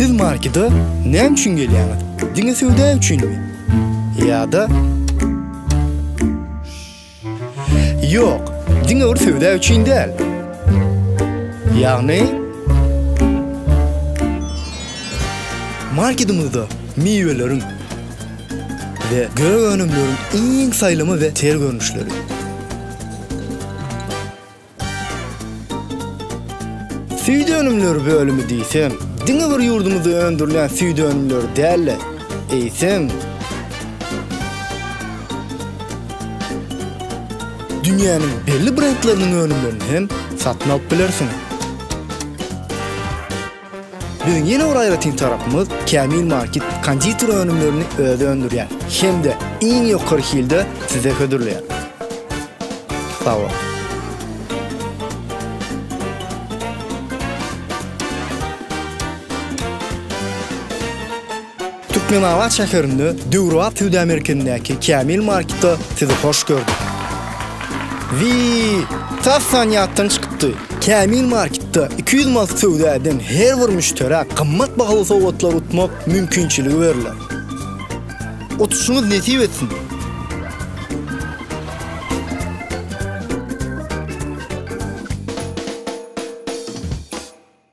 Siz markete näme üçin gelýäňiz? Diňe söwda üçinmi? Ýa-da Ýok, diňe bir söwda üçin däl. Ýagny Marketimizde miweleriň we gök önümleriň iň saýlama we ter görnüşleri. Süýt önümleri bölümi diýseň, diňe bir ýurdumyzda öndürilýän süýt önümleri däl-de, eýsem, dünýäniň belli brendleriniň önümlerini hem satyn alyp bilersiňiz. Biziň ýene bir aýratyn tarapymyz Kämil Market konditer önümlerini özi öndürýär hem-de iň ýokary hilde size hödürleýär. Sag boluň. Türkmenabat şäherinde döwrebap söwda merkezindäki Kämil Marketde sizi hoş gördük. Wiý, tasdan ýatdan çykypdy. Kämil Marketde 200 manat söwda eden her bir müşderä gymmat bahaly sowgatlar utmak mümkinçiligi berler. Utuşyňyz nesip etsin!